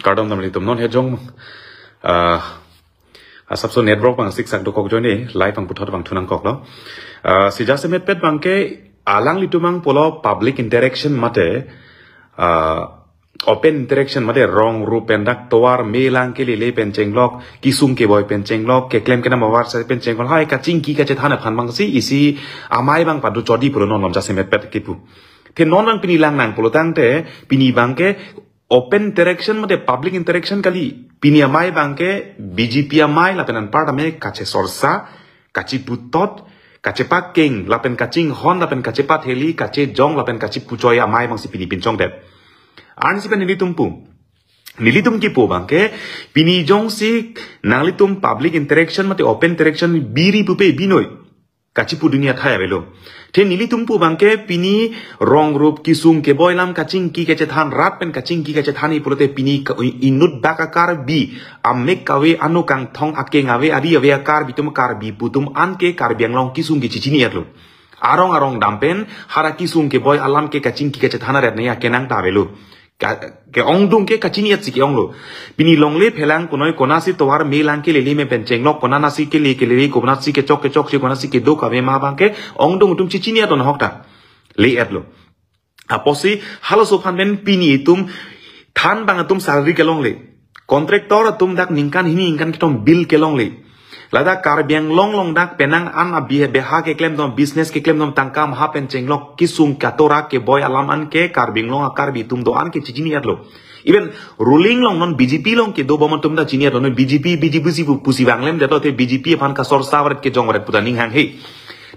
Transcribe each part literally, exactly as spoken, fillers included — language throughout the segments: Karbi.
Kardom nanglitum, non he jong, ah, asapso network bang siksak dokok ajoine, live bang puthot bang thu nangkoklo. Ah, si jasemet pet bangke alanglitum bang pulo public interaction mate, ah, open interaction mate rong rup pen dak tovar melang kelele pen chenglok, kesung keboi pen chenglok, keklem kenam avarsai pen chenglok, hai kachingki kachethan aphan bangsi isi amei bang padu chodi pulo non lom jasemet pet kipu. Te non bang pini lang nang pulo tangte, pini bangke open interaction mate public interaction kali. Pini amei bangke B J P amei lapen anparta amei kachesorsa, kachiputot, kachepakeng, lapen kachinghon, lapen kachepatheli, kachejong, lapen kachipuchoi amei bangsi pini pinchongdet. Ansi pen nelitum pu. Nelitum kipu bangke, pini jongsi nanglitum public interaction mate open interaction biri pupe binoi. Kachipu dunia thai avelo. Te nelitum pu bangke pini rong rup kesung keboi alam kachingki kachethan rat pen kachingki kachethan-i pulote pini ka-, inut bak a-Karbi amek kave, ano kangthong akeng ave, ari ave a-Karbi atum, Karbi pu atum anke Karbi Anglong kesung ke chichini-etlo. Arong arong dam pen hara kesung keboi alam ke kachingki kachethan aret naya kenang ta avelo. Ka-, ke-ongdung ke kachini-et si ke-onglo. Pini longle phelang punoi konasi tovar melang kelele me pen chenglok, konanasi kele kelele, konasi kechok kechok si, konasi kedo kave ma bangke ongdung atum chichini-et ahok ta. Le-etlo. Apotsi halaso aphan pen pini itum than bang atum salary kelongle. Contractor atum dak ningkan hini ningkan kethom bill kelongle. Ladak Karbi Anglong along dak penang an abi beha keklemdun, business keklemdun, tangka maha pen chenglok, kesung katora keboi alam anke Karbi Anglong a-Karbi atum do-an ke chichini-etlo. Even ruling along non B J P along kedo bom atum ta chini-etlo, non B J P, B J P si pu pusi bang lemdetlo te B J P aphan kasorsa varet kejong varet puta ning hanghe.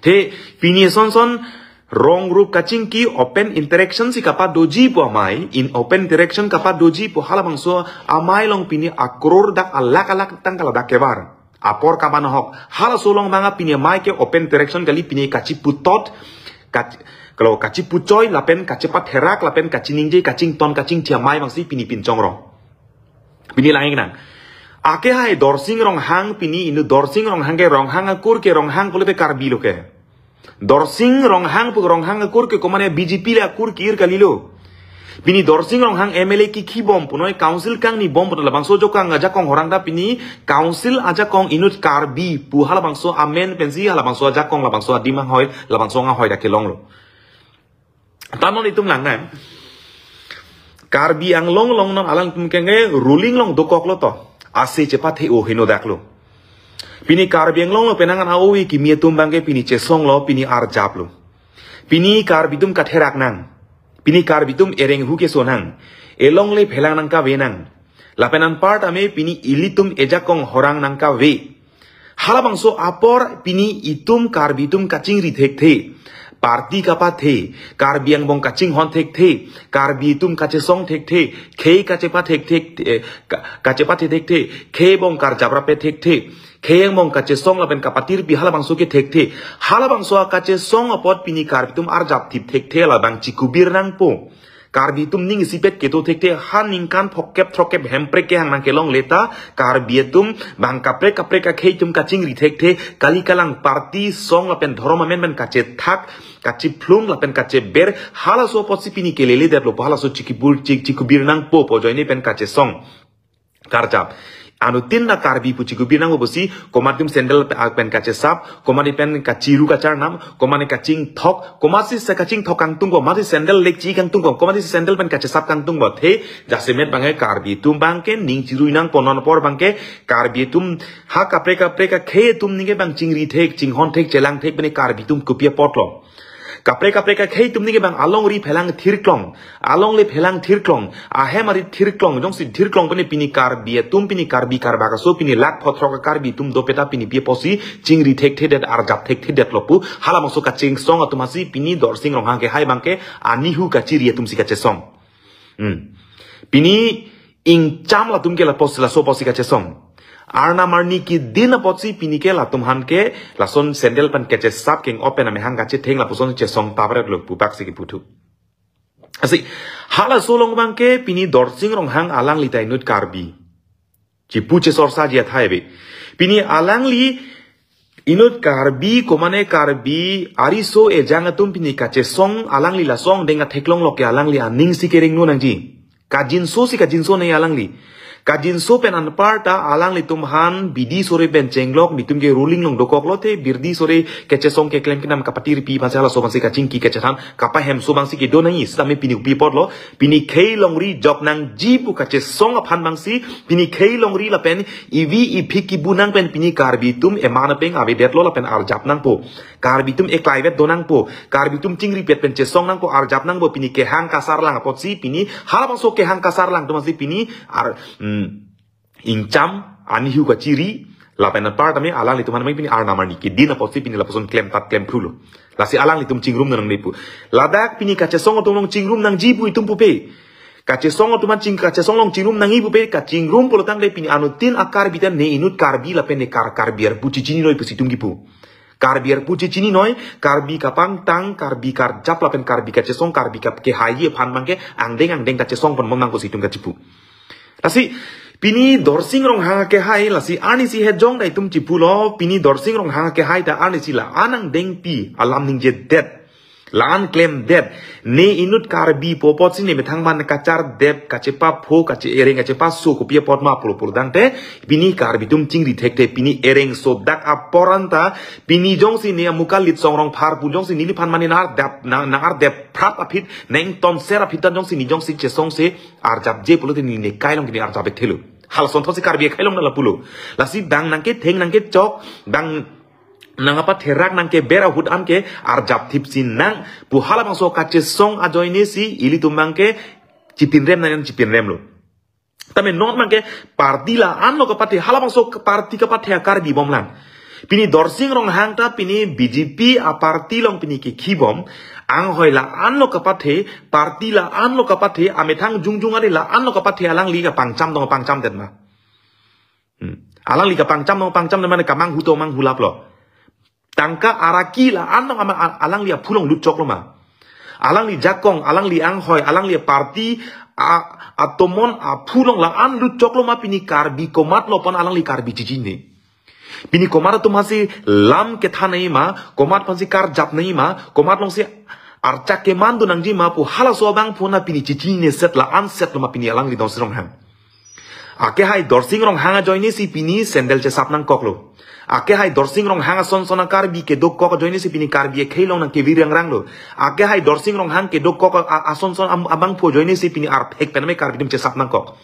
Te pini son son rong rup kachingki open interaction si kapadoji pu amei, in open interaction kapadoji pu halabangso amei along pini akror dak alak alak tangka ladak kevar. Apor kaban ahok. Halaso along bang a pini amei ke open interaction kali, pini kachiputot, kach-, kalau kachipuchoi lapen kachipatherak lapen kachiningje kachington kachingthi amei bangsi pini pinchong rong. Pini lang-ik nang. Ake hai Dorsing Ronghang pini inut Dorsing Ronghang ke Ronghang akur ke Ronghang pulote Karbi lo ke. Dorsing Ronghang pu Ronghang akur ke komane B J P le akur ke-ir kalilo. Pini Dorsing Ronghang M L A kikhi bom punoi council kangni bom punoi labangso ajakong ajakong horang ta pini council ajakong inut Karbi pu halabangso amen pensi halabangso ajakong labangso adim anghoi labangso anghoi ta kelonglo. Ta non itum lang nang. Karbi Anglong along non alangtum kenge ruling along dokoklo to. Ase chepathe-o heno daklo. Pini Karbi Anglong along penang an a-ove kimi atum bangke pini chesonglo, pini arjaplo. Pini Karbi atum katherak nang. Pini Karbi atum ereng hu keso nang. Elongle phelang nangkave nang. Lapen anparta amei pini ilitum ejakong horang nangkave. Halabangso apor pini itum Karbi atum kachingri thekthe. Party kapathe, Karbi angbong kachinghon thekthe, Karbi atum kachesong thekthe, khei kachepa thekthe, eh, ka-, kachepathe thekthe, khei bong karjap rape thekthe, khei angbong kachesong lapen kapatirpi halabangso ke thekthe. Halabangso akachesong apot pini Karbi atum arjap thip thekthe labang chikubir nangpo. Karbi atum ning isipet kedo thekthe, ha ningkan phokep throkep hemprek kehang nangkelongle ta, Karbi atum bang kaprek kaprek akhei atum kachingri thekthe, kali kalang party song lapen dhorom amen pen kachethak, kachiphlung lapen kacheber, halaso apotsi pini keleledetlo pu halaso chikibur chik chikubir nangpo pu ajoine pen kachesong. Karjap. Anuttin ta Karbi pu chikubir nangpo pusi, komat atum sandal pe-, ak pen kachesap, komat pen kachiru kacharnam, komat kachingthok, komatsi se kachingthok kangtung ko, komatsi sandal lekchi kangtung ko, komatsi sandal pen kachesap kangtung ko. The, jasemet bangke Karbi atum bangke ning chirui nangpo, non apor bangke Karbi atum ha kaprek kaprek akhei atum ningke bang chingri thek, chinghon thek, chelang thek pen Karbi atum kopi apotlo. Kaprek kaprek akhei atum ningke bang alongri phelang thirklong, alongle phelang thirklong, ahem ari thirklong, jongsi thirklong pen pini Karbi atum, pini Karbi Karbak aso, pini lakh phothrok Karbi atum dope ta pini pi apotsi chingri thekthedet, arjap thekthedetlo pu halabangso kachingsong atum asi pini Dorsing Ronghang ke hai bangke anihu kachiri atumsi kachesong. Hmm. Pini ingcham latum ke lapos laso apotsi kachesong. Arnam arni kedin apotsi pini ke latum aphan ke lason sandal pen kachesap keng-op pen amehang kachetheng lapuson chesong tapret lo pu baksi keputhu. Asi, halaso along bangke pini Dorsing Ronghang alangli ta inut Karbi. Chipu chesorsaji athai ave. Pini alangli inut Karbi, komane Karbi ariso ejang atum pini kachesong alangli laso angdeng atheklong lo ke alangli aning si kerengno nangji. Kajinso si kajinso nei alangli. Kajinso pen anparta alanglitum aphan bidi sore pen chenglok, netum ke ruling along dokok lote, bidi sore kachesong keklem kenam kapatirpi aphan si halaso aphan si kachingki kachethan kapahemso abang si kedo nangji, sitame pini kopi apotlo, pini khei longri jok nangji pu kachesong aphan abang si, pini khei longri lapen ivi iphik kibu nang pen pini Karbi atum eman apeng avedetlo lapen arjap nangpo. Karbi atum eklaivet do nangpo. Karbi atum chingripet pen chesong nangpo, arjap nangpo, pini kehang kasarlang apotsi, pini halabangso kehang kasarlang atum aphansi pini ar, mm, ingcham, anihu kachiri, lapen anparta me alanglitum aphan me pini arnam arni kedin apotsi pini lapuson klemtat klemphrulo. Lasi alanglitum chingrum nangne pu. Ladak pini kachesong atum along chingrum nangji pu itum pupe. Kachesong atum aphan ching, kachesong along chingrum nangji pupe, kachingrum pulotangte pini anuttin a-Karbi ta ne inut Karbi lapen ne Kar, Karbi arpu chichininoi pusi itum kipu. Karbi arpu chichininoi, Karbi kapangtang, Karbi karjap lapen Karbi kachesong, Karbi kap kehaiji aphan abangke angdeng angdeng ta chesong ponbom nangkok si itum kachipu. Lasi, pini Dorsing Ronghang kehai, lasi arnisi hejong ta itum chipulo, pini Dorsing Ronghang kehai ta arnisi la-an angdengpi alam ningjedet. La-an klemdet. Ne inut Karbi pu apotsi ne methang man kachardet, kachepapho, kache-ereng, kachepaso kopi apot ma pulo pulotangte, pini Karbi atum chingri thekte, pini ereng sodak apor anta, pini jongsi ne amukalit Songrong Pharpu jongsi neliphan mane nang-ardap, nang, nang-ardap phrap aphi, neng tonser aphi ta jongsi ne jongsi chesong se arjapje pulote ne, ne kailong kini arjap thelo. Halason thotsi Karbi kailong na lapulo. Lasi dang nangketheng nangkechok, dang nangkapatherak nangkeber ahut an ke arjap thipsi nang pu halabangso kachesong ajoine si ilitum abangke chipinrem nang chipinremlo. Tame non abangke party la-anlo kapathe, halabangso party kapathe a-Karbi bomlang. Pini Dorsing Ronghang ta pini B J P a-party along pini kekhibom, anghoi la-anlo kapathe, party la-anlo kapathe, amethang jongjong ari la-anlo kapathe alangli kapangcham dong pangchamdet ma. Hmm. Alangli kapangcham dong pangchamdet mane kamanghu to manghulaplo. Tangka araki la-an dong ama-, a-, alangli aphu along lutchoklo ma. Alangli jakong, alangli anghoi, alangli party, a, atomon aphu along la-an lutchoklo ma pini Karbi komatlo pon alangli Karbi chichinine. Pini komat atum aphansi lam kethan nangji ma, komat aphansi karjap nangji ma, komat alongsi archak keman do nangji ma pu halaso abangphu na pini chichinine set la-an setlo ma pini alangli Dorsing Ronghang. Akehai Dorsing Ronghang ajoine si pini sandal chesap nangkoklo. Akehai Dorsing Ronghang ason son a-Karbi kedokok ajoine si pini Karbi akhei along nangkevi rangranglo. Akehai Dorsing Ronghang kedokok a, a, ason son am-, abangphu ajoine si pini arphek pen me Karbi atum chesap nangkok.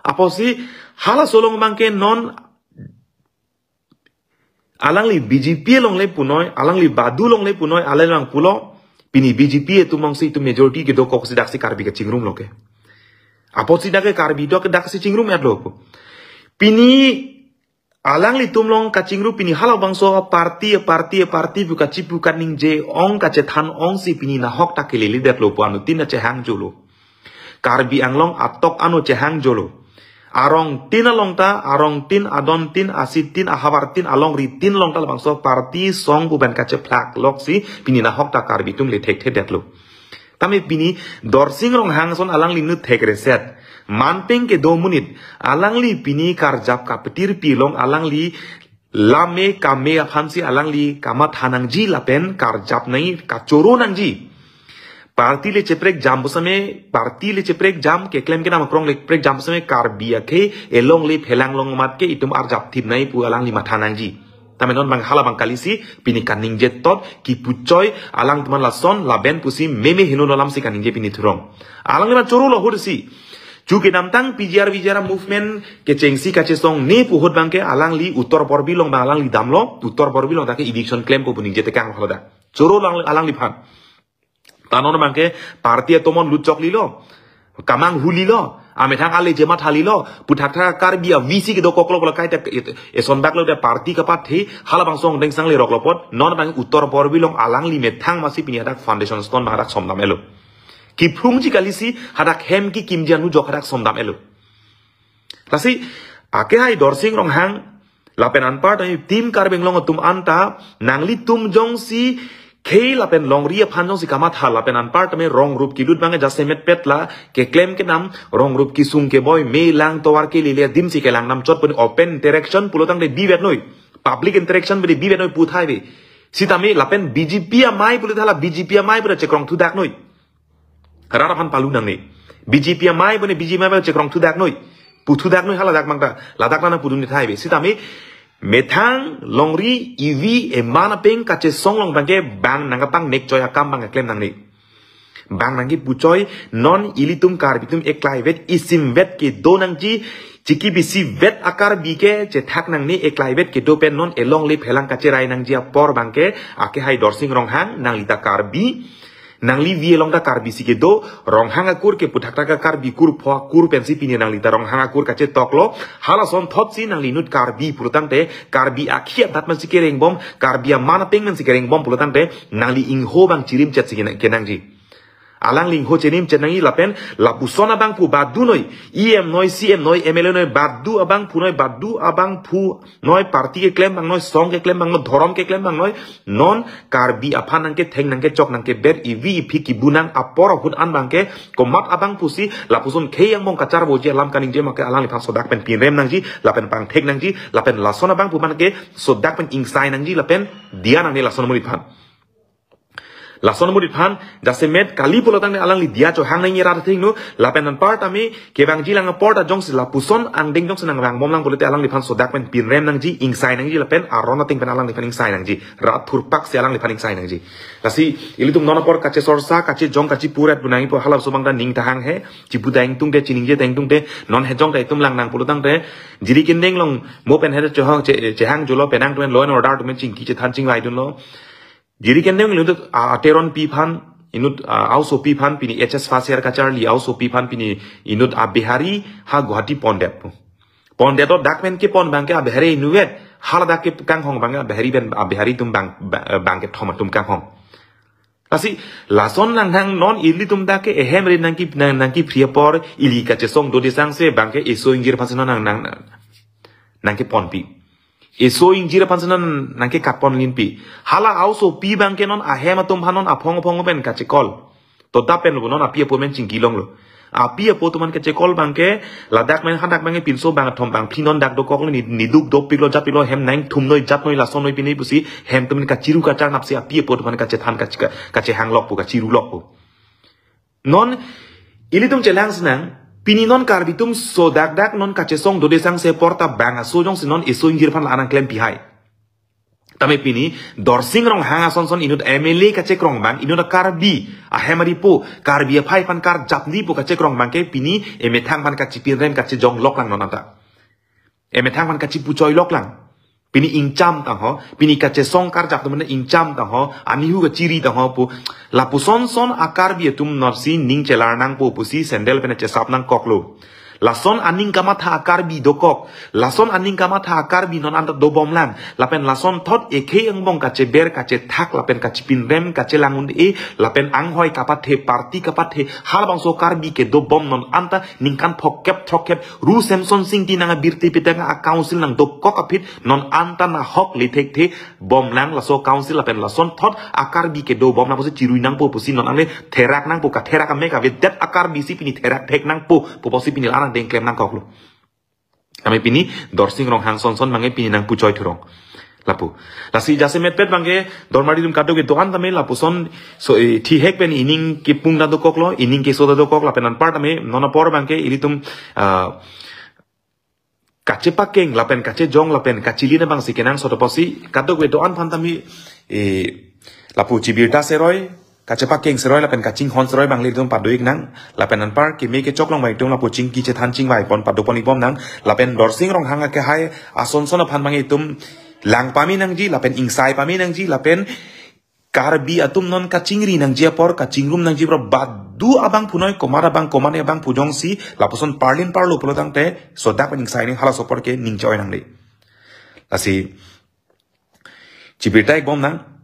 Apotsi halaso along abangke non alangli B J P alongle punoi, alangli badu alongle punoi, alangli pulo, pini B J P atum alongsi itum majority kedokok si daksi Karbi kachingrumlo ke. Apotsi dak ke Karbi dok daksi chingrum etlo pu. Pini alanglitum along kachingrum pini halabangso party, party, party pu kachipu kaningje ong kachethan ong si pini nahok ta keleledetlo pu anuttin ta chehangjolo. Karbi Anglong atok ano chehangjolo. Arongtin along ta, arongtin, adontin, asitin, ahavartin, alongritin along ta labangso party song pu pen kachephlak loksi pini nahok ta Karbi atum le thekthedetlo. Tame pini Dorsing Ronghang ason alangli nu thekreset. Manpeng kedo monit, alangli pini karjap kapetirpi along alangli lame kame aphansi alangli kamatha nangji lapen karjap nangji, kachoro nangji. Party le cheprekjam pusitame, party le cheprekjam, keklem kenam akrong le prekjam pusitame Karbi akhei elongle phelang long amat ke itum arjap thip nangji pu alangli matha nangji. Tame non abang hala abang kalisi pini kaningje tot kipuchoi alangtum aphan lason laben pusi meme heno alam si kaningje pini thurong. Alangli ma chorolo ahut si. Chu kedamtang P G R V G R movement kechengsi kachesongne pu ahut abangke alangli Uttar Borbil along abang alangli damlo, Uttar Borbil along ta ke eviction klempo pu ningje tekang haloda. Choro alang, alangliphan. Ta non abangke party atomon lutchoklilo. Kamanghu lilo. Amethang ale jemat halilo. Puthak thak Karbi a V C kedokoklo pulo kaita eson daklo de party kapathe halabangso angdeng sang leroklo apot. Non abang Uttar Borbil along alangli methang masi pini hadak foundation stone abang hadak somdam etlo. Kiphungji kalisi hadak hem kekimji anujok hadak somdam etlo. Lasi, akehai Dorsing Ronghang, lapen anparta team Karbi Anglong atum anta, nanglitum jongsi khei lapen longri aphan jongsi kamatha lapen anparta me rong rup kelut abang jasemet pet la, keklem kenam, rong rup kesung keboi, me lang tovar kelele adim si kelang namchot pu ne open interaction pulotangte bivet noi. Public interaction pu ne bivet noi puthai ve. Sitame lapen B J P amei pulotangte hala B J P amei pu ta chekrong thudak noi. Rat aphan palu nangne. B J P amei bone B J P amei chekrong thudak noi. Pu thudak noi hala dak mangta. Ladak nana pudun ni thai be. Sitame methang longri ivi eman apeng kachesong along abangke bang nangkapangnek choi akam abang keklem nangne. Bang nangkepu choi non ilitum Karbi atum eklai vet isim vet kedo nangji, chiki bisi vet a-Karbi ke chethak nangne, eklai vet kedo pen non elongle phelang kacherai nangji apor abangke akehai Dorsing Ronghang, nangli ta Karbi, nangli vi along ta Karbi si kedo, Ronghang akur ke puthak ta ka Karbi kur pho akur pensi pini nangli ta Ronghang akur kachetok lo, halason thot si nangli inut Karbi pulotangte, Karbi akhei adat mansi kereng bom, Karbi aman apeng mansi kereng bom pulotangte, nangli ingho abang chirim chet si kena-, kenangji. Alangli ingho chirim chet nangji lapen lapuson abangphu badu noi, E M noi, C M noi, M L A noi, badu abangphu noi, badu abangphu noi, party keklem abang noi, song keklem abang noi, dhorom keklem abang noi, non Karbi aphan nangketheng nangkechok nangkeber ivi iphi kibu nang apor ahut an abangke komat abangphu si lapuson khei angbong kacharvoji alam kaningje make alangliphan sodak pen pinrem nangji, lapen pangthek nangji, lapen lason abangphu abangke sodak pen ingsai nangji, lapen diya nangne lason amonit aphan. Lason amonit aphan, jasemet kali pulotangte alangli diya chohang nangji rat athengno, lapen anparta me kevangji lang apor ta jongsi lapuson angdeng jongsi nangvang bom lang pulote alangliphan sodak pen pinrem nangji, ingsai nangji lapen aron ateng pen alangliphan ingsai nangji. Rat thurpak si alangliphan ingsai nangji. Lasi ilitum non apor kachesorsa, kachejong, kachepu rat pu nangji pu halabangso abang ta ning tahang he, chipu ta ingtungte, chiningje ta ingtungte, non hejong ta itum lang nang pulotangte, Jirikindeng along mo pen hede chohang che-, chehang jolo penang tumen law and order tumen chingki chethan chingvai dunlo. Jirikindeng inut, ah, Teronpi aphan, inut, ah, a-osopi aphan pini H S Fasiar kacharli a-osopi aphan pini inut a-Bihari ha Guwahati pondet pu. Pondet o dak pen kepon abangke a-Bihari inutvet, haladak kekanghong abangke a-Bihari pen, a-Bihari atum bang, ba-, eh, bangkethom atum kanghong. Lasi, lason nang nang non ilitum dak ke ehem ri nangke, nang, nangkephri apor ili kachesong dode sangse abangke eso ingjir aphan si non nang, nang, nangkeponpi. Eso ingjir aphan si non nangkekatpon linpi. Hala a-osopi abangke non ahem atum aphan non aphong aphong pen kachekol. Toda pen lo non api apo men chingki longlo. Api apo atum aphan kachekol abangke ladak men hadak abangke pinso bangkethom bangphli non dak dokoklo ni, niduk dopiklo japiklo hem nangthum noi jat noi lason noi pini pusi hem atum kachiru kacharnap si api apo atum aphan kachethan kache-, kachehang lok pu kachiru lok pu. Non ilitum chelang sinang, pini non Karbi atum sodak dak non kachesong dode sangse apor ta bang aso jongsi non eso ingjir aphan la-an nangklempi hai. Tame pini Dorsing Ronghang ason son inut M L A kachekrong abang, inut a-Karbi ahem aripo, Karbi aphai aphan karjap ni pu kachekrong abangke pini emethang aphan kachipinrem kachejong lok lang non anta. Emethang aphan kachipu choi lok lang. Pini ingcham tangho, pini kachesong karjap atum aphan ingcham tangho, anihu kachiri tangho pu. Lapuson son a-Karbi atum norsi ning chelar nangpo pusi sandal pen chesap nangkoklo. Lason aning kamatha a-Karbi dokok. Lason aning kamatha a-Karbi non anta dobom lang. Lapen lason thot ekhei angbong kacheber, kachethak, lapen kachipinrem, kachelang un-e, lapen anghoi kapathe, party kapathe, halabangso Karbi kedobom non anta ningkan phokep throkkep, Ru Semson Singti nang abirti pitang a-council nangdokok aphi non anta nahok le thekthe bom lang laso council lapen lason thot a-Karbi kedobom nangpo si chirui nangpo pusi non angle therak nangpo katherak ame kavedet a-Karbi si pini therak thek nangpo pu pusi pini la-an angdeng klem nangkoklo. Tame pini Dorsing Ronghang son son abangke pini nangpu choi thurong. Lapu. Lasi jasemet pet abangke dormari atum kadokave do-an tame lapuson so, eh, thihek pen ining kepung ta dokoklo, ining keso ta dokok lapen anpar tame non apor abangke ilitum, ah, kachepakeng lapen kachejong lapen kachilin abang si kenangsot apotsi kadokave do-an aphan tame, eh, lapu chibirta seroi, kachepakeng seroi lapen kachinghon seroi abang ilitum pado-ik nang, lapen anpar keme kechok along abang itum lapu chingki chethan chingvai pon pado pon-ik bom nang, lapen Dorsing Ronghang akehai ason son aphan abang itum lang pame nangji, lapen ingsai pame nangji, lapen Karbi atum non kachingri nangji apor, kachingrum nangji apor, badu abangphu noi, komat abang, komat abangphu jongsi, lapuson parlin parlo pulotangte, sodak pen ingsai ning halaso apor ke ning choi nangne. Lasi, chibirta-ik bom nang,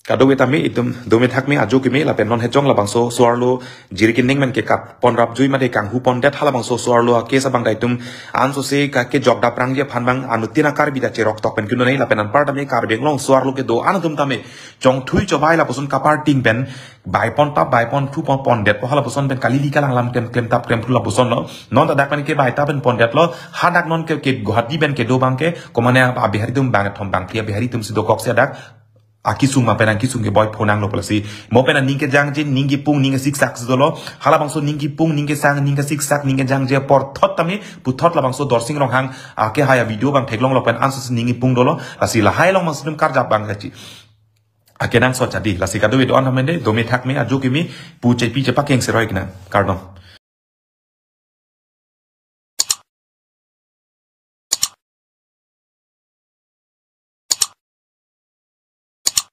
kadokave tame itum, dome thakme, ajo keme, lapen non hejong labangso, so-arlo, Jirikindeng men kekat pon rapjui mate kanghu pondet halabangso so-arlo a-case abang ta itum ansose ka kejok daprangji aphan abang anuttin a-Karbi ta cherok tok pen kino nei lapen anpar tame Karbi Anglong so-arlo kedo-an atum tame chongthui chobai lapuson kaparting pen bai pon tap bai pon thu pon pondet po halapuson pen kalili kalang lam klem klem tap klem thu lapuson lo. Non ta dak pen kebai tap pen pondet lo, hadak non ke, ke Guwahati pen kedo abangke, komane a-Bihari atum bangkethom bangphli a-Bihari atum si dokok si dak akisung ma penang kisung keboi phonanglo pu lasi. Mo pen aning kejangje, ning kepung, ning kesiksak si dolo. Halabangso ning kepung, ning kesang, ning kesiksak, ning kejangje apor thot tame puthot labangso Dorsing Ronghang akehai avideo abang theklonglo pen ansose ning kepung dolo. Lasi lahai along abangsi nelitum karjap abang kachi. Akenangsot jadi. Lasi kadokave do-an tame de, dome thakme, ajo keme, pu chepi chepakeng seroi kenang. Kardom.